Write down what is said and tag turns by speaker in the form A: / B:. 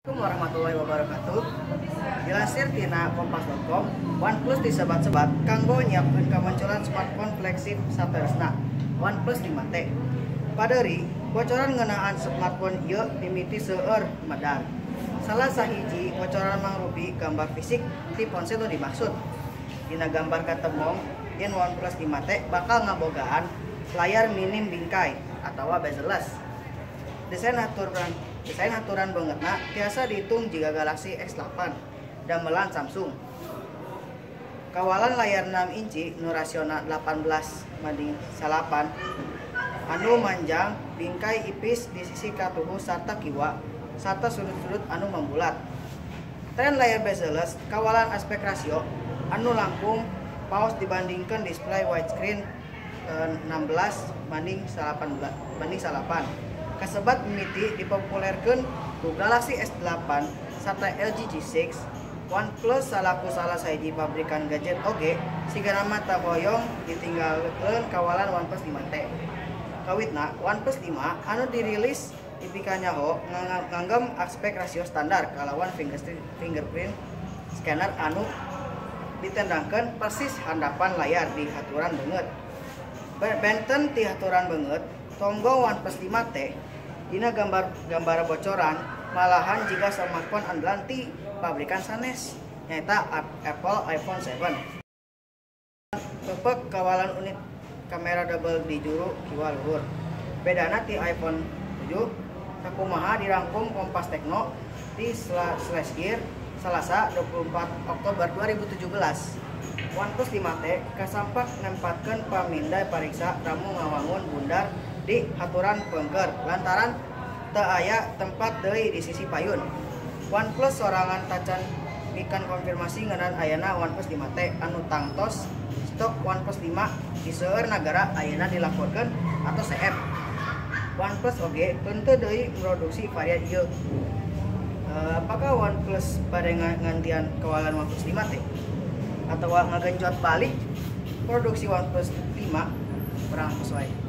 A: Assalamualaikum warahmatullahi wabarakatuh. Dilansir tina kompas.com, OnePlus disebat-sebat kanggo nyiapkeun kamunculan smartphone flagship saterusna, OnePlus 5T. Paderi, bocoran ngeunaan smartphone ieu mimiti seueur medar. Salah sahiji bocoran mangrupi gambar fisik ti ponsel nu dimaksud. Dina gambar katemong yen OnePlus 5T bakal ngabogaan layar minim bingkai atawa bezel-less. Desain haturan beungeutna tiasa dihitung jiga Galaxy S8 damelan Samsung. Kawalan layar 6 inci nu rasiona 18:9 anu manjang bingkai ipis di sisi katuhu sarta kiwa sarta sudut-sudut anu mambulat. Tren layar bezel-less kawalan aspek rasio anu langkung paos dibandingkeun display widescreen 16:9. Kasebat mimiti dipopulerkeun ku Galaxy S8 sarta LG G6. OnePlus salaku salah sahiji pabrikan gadget oge sigana mah teu hoyong ditinggalkeun kawalan OnePlus 5T. Kawitna OnePlus 5 anu dirilis dipikanyaho nganggem aspek rasio standar kalawan fingerprint scanner anu ditendangkeun persis handapan layar di haturan beungeut. Benten ti haturan beungeut, tonggo OnePlus 5T dina gambar bocoran malahan jiga smartphone andalan ti pabrikan sanes nyaeta Apple iPhone 7. Pepek kawalan unit kamera double di juru kiwa luhur. Bedana ti iPhone 7 sakumaha dirangkum Kompas Tekno di Slash Gear Selasa 24 Oktober 2017. OnePlus 5T kasampak nempatkeun pamindai pariksa ramu ngawangun bundar di haturan pengker lantaran teu aya tempat deui di sisi payun. OnePlus sorangan tacan mikan konfirmasi ngeunaan ayana OnePlus 5T anu tangtos stok OnePlus 5 di seueur nagara ayeuna dilaporkeun atau CF. OnePlus oge henteu deui produksi varian ieu. Apakah OnePlus bade ngantian kawalan OnePlus 5T atau ngagenjot balik produksi OnePlus 5? Kurang sesuai.